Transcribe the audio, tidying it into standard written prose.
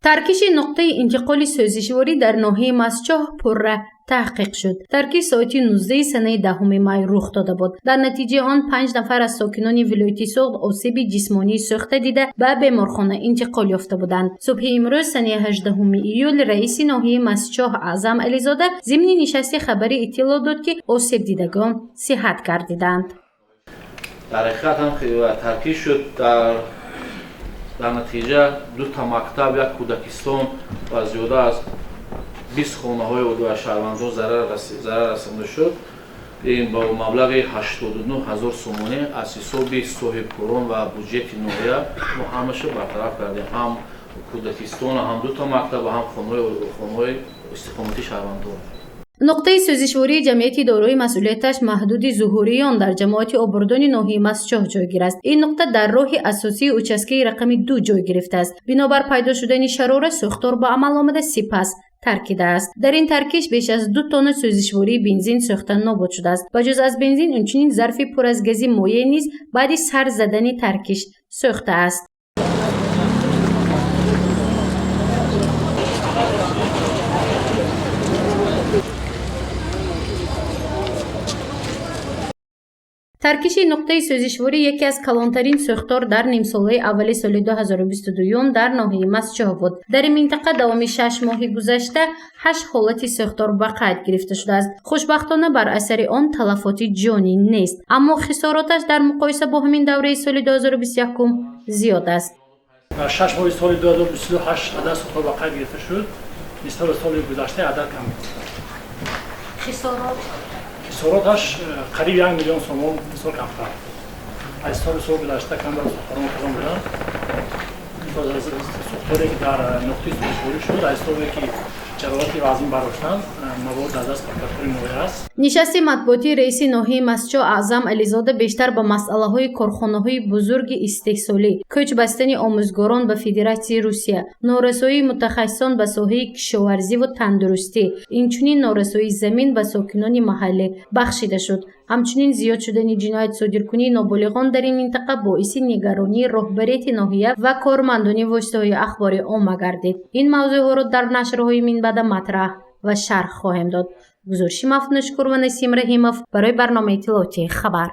Таркиши нуқтаи интиқоли сӯзишворӣ дар ноҳияи Мастчоҳ пурра таҳқиқ шуд. Таркиш соати 19 санаи 10 май рух дода буд. Дар натиҷаи он 5 нафар аз сокинони вилояти Суғд осеби ҷисмонии сӯхта дида, ба беморхона интиқол ёфта буданд. Субҳи имрӯз, санаи 18 июл, раиси ноҳияи Мастчоҳ Аъзам Ализода зимни нишасти хабарӣ иттилоъ дод, ки осебдидагон сиҳат гардиданд. Дар ҳақиқат ҳам таркиш шуд. Дар натиҷа дута мактаб, як кӯдакистон ва зиёда аз 20 хонаҳои шаҳрвандон зарар расонда шуд. Ин бо маблағи 89 ҳазор сомонӣ аз ҳисоби соҳибкорон ва буҷети ноҳия мо ҳамаша бартараф кардем, ҳам кӯдакистон, ҳам дута мактаб ва ҳам хонаҳои истиқоматии шаҳрвандон. Нуқтаи сӯзишвории ҷамъияти дорои масъулияташ маҳдуди Зуҳуриён дар ҷамоати Обурдони ноҳияи Мастчоҳ ҷойгир аст. Ин нуқта дар роҳи асосии участкаи рақами 2 ҷой гирифтааст. Бинобар пайдо шудани шарора, сӯхтор ба амал омада, сипас таркидааст. Дар ин таркиш беш аз 2 тонна сӯзишвории бензин сӯхта нобуд шудааст. Ба ҷуз аз бензин, инчунин зарфи пур аз гази моеъ низ баъди сар задани таркиш сӯхтааст. Таркиши нуқтаи сӯзишворӣ яке аз калонтарин сӯхтор дар нимсолаи аввали соли 2022 дар ноҳияи Мастчоҳ буд. Дар ин минтақа давоми 6 моҳи гузашта 8 ҳолати сӯхтор ба қайд гирифта шудааст. Хушбахтона, бар асари он талафоти ҷонӣ нест, аммо хисороташ дар муқоиса бо ҳамин давраи соли 2021 зиёд аст. Дар 6 моҳи соли 2022 ҳашт адад сӯхтор ба қайд гирифта шуд, нисбат ба соли гузашта адад кам. Хисорот? Хисороташ қариб 1 миллион сомон мисол камтар аз соли гузашта камтар. Сӯхторон калон буданд. Сӯхторе ки дар нуқтаи сӯзишворӣ шуд, аз ҳисобе ки ҷароҳати вазин бардоштанд, мавод дар даст прокуратураи ноҳия аст. Нишасти матбуотии раиси ноҳияи Мастчоҳ Аъзам Ализода бештар ба масъалаҳои корхонаҳои бузурги истеҳсолӣ, кӯч бастани омӯзгорон ба Федератсияи Русия, норасоии мутахассисон ба соҳаи кишоварзиву тандурустӣ, инчунин норасоии замин ба сокинони маҳаллӣ бахшида шуд. Ҳамчунин зиёд шудани ҷиноят содиркунии ноболиғон дар ин минтақа боиси нигаронии роҳбарияти ноҳия ва кормандони воситаҳои ахбори омма гардид. Ин мавзӯъҳоро дар нашрҳои минбаъда матраҳ ва шарҳ хоҳем дод. Гузориши Мафтунашукур ва Насим Раҳимов барои барномаи иттилоотии «Хабар».